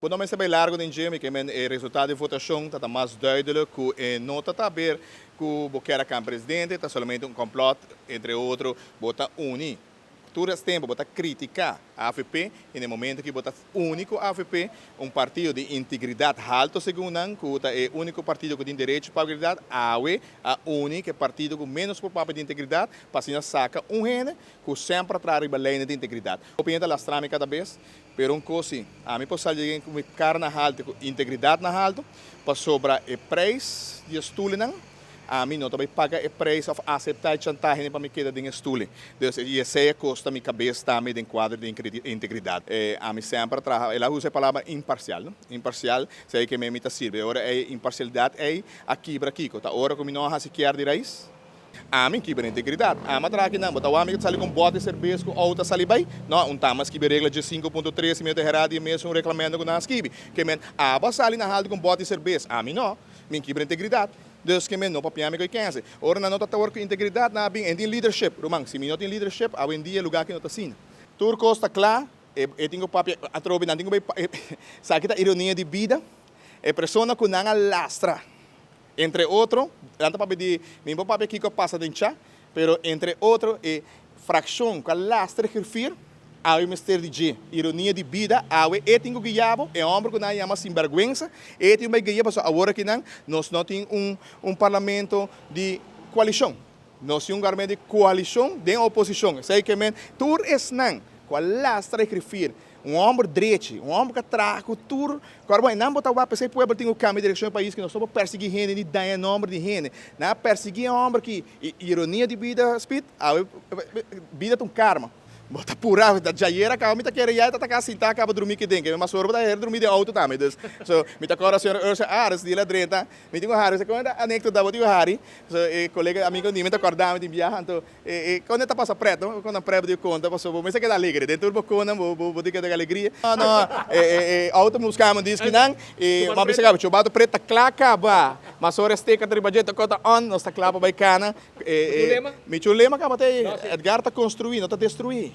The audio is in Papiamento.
Bo no mester bai largo den dje, mi ke men e resultado di votashon ta ta mas duidelijk ku e no ta ta ber ku bo kier a kambia presidente, ta solamente un complot, entre otro bo ta uni tur es tempo bo ta critica avp y na e momento ki bo ta uni ku avp, un partido di integridad halto segun nan ku ta e unico partido ku tin derecho pa integridad, awe a uni ku e partido ku menos por papia di integridad pa asina saca un hende ku semper a traha riba leynan di integridad. Hopi hende ta lastra mi cada bes. Pero un kos si, ami por sali den ku mi kara na haltu i ku integridat na haltu, pasobra e preis di e stulinan, ami no ta bai paga e preis òf aseptá e chantahenan pa mi keda den e stuli. Dus, i esei a kosta mi kabes tambe den kuadro di integridat. Ami semper a traha, el a usa e palabra imparsial, no? Imparsial, esei ke mi ta sirbi. E ora ei imparsialidat ei a kibra kiko? Ta ora ku mi no a hasi kier di rais? Ami kibra integridat. Ama traha kinan. Bo ta wak mi ta sali ku un bòt di serbes ku outo a sali bai? No, un tama skibi regla dje 5.3 i mi ta herá di e mesun reglamento ku nan a skibi. Ke men, abo a sali na haltu ku un bòt di serbes. Ami no. Mi kibra integridat. Dus ke men no papia mi ku e kense. Ora nan no ta tawor ku integridat, nan a bin. E tin leadership. Ruman, si mi no tin leadership, awendia lugá aki no ta asina. Tur kos ta kla. E tin ku papia atrobe. Nan tin ku bai. Esaki ta ironia di bida. E persona ku nan a lastra. Entre otro, nan ta papia di, mi por papia kiko a pasa den cha, pero entre otro e frakshon ku a lastra e grifir, awe mester di dje. Ironia di bida, awe e tin ku guia bo, e hòmber ku nan a yama sinbèrgwensa, e tin ku bai guia pasobra awor akinan nos no tin un un parlamento di koalishon. Nos tin un gobierno di koalishon den oposishon. Esei ke men tur esnan ku a lastra e grifir, Un hòmber drechi, un hòmber ku a traha ku tur kòrda. Bon, e nan bo ta wak p'esei pueblo tin ku kambia direkshon di pais, ku nos no por persiguí hende ni daña nòmber di hende. Nan a persiguí e hòmber aki. I ironia di bida, Speed, awe bida ta un karma. Bo ta purá, ta djayer a kaba, mi ta kere ya e ta ta sintá kaba drumí aki den, ke mi mas ora bo ta hera drumí den outo tambe. Dus, so, mi ta kòrda señora Ursula Ares di el a drenta, mi tin ku hari, se kon e ta anekdota bo tin ku hari, so e kolega amigo di mi ta kòrda mi tin biaha, anto E con e ta pasa pret no, con nan prep di conta pasobra bo mester keda alegre, den tur bo conan bo bo tin keda cu alegria. No no e e auto mi busca mi dischi nan y mi a bisa caba chobato pret ta cla caba, mas ora e sticker ta riba dje ta cota on nos ta cla pa bay cana. Mi chulema caba ta ey, Edgar ta construi no ta destrui.